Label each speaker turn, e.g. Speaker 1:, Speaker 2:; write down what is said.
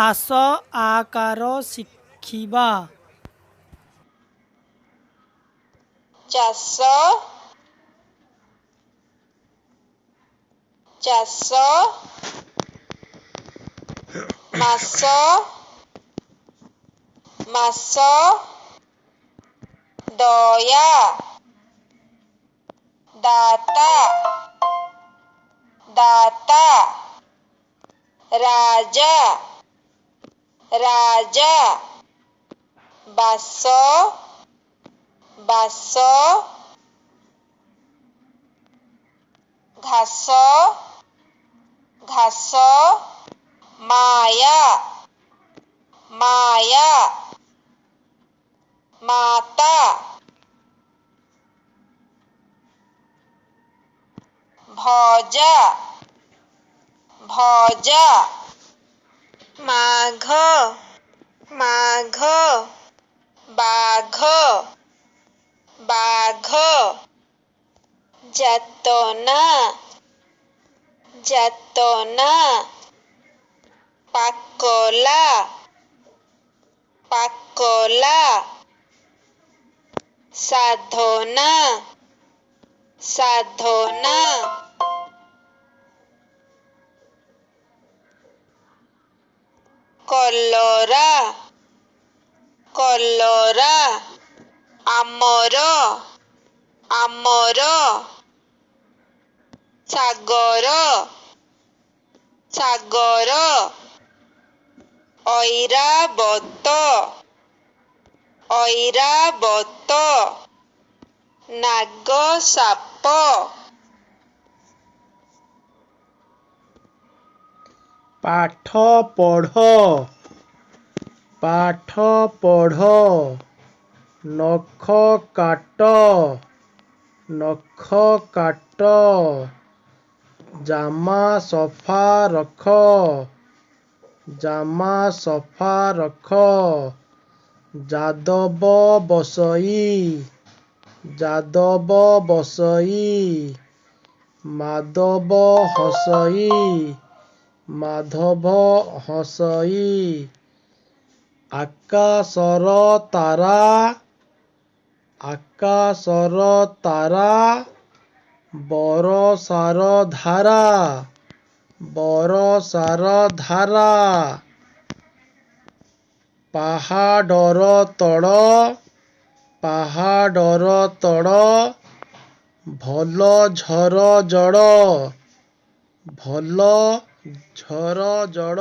Speaker 1: ଆସ ଆକାର ଶିଖିବା।
Speaker 2: ଚାଷ, ଚାଷ, ମାସ, ମାସ, ଦୟା, ଦାତା, ଦାତା, ରାଜା, ରାଜା, ବାସ, ବାସ, ଘାସ, ଘାସ, ମାୟା, ମାୟା, ମାତା, ଭଜା, ଭଜା, ମାଘ, ମାଘ, ବାଘ, ବାଘ, ଯାତନା, ଯାତନା, ପାକଲା, ପାକଲା, ସାଧନା, ସାଧନା। କଲରା, କଲରା, ଆମର, ଆମର, ସାଗର, ସାଗର, ଐରାବତ, ଐରାବତ, ନାଗ ସାପ।
Speaker 3: ପାଠ ପଢ଼, ପାଠ ପଢ଼, ନଖ କାଟ, ନଖ କାଟ, ଜାମା ସଫା ରଖ, ଜାମା ସଫା ରଖ, ଯାଦବ ବସଇ, ଯାଦବ ବସଇ, ମାଧବ ହସଇ, ମାଧବ ହସଇ, ଆକାଶର ତାରା, ଆକାଶର ତାରା, ବରଷାର ଧାରା, ବରଷାର ଧାରା, ପାହାଡ଼ର ତଳ, ପାହାଡ଼ର ତଳ, ଭଲ ଝର ଜଳ, ଭଲ ଝର ଜଳ।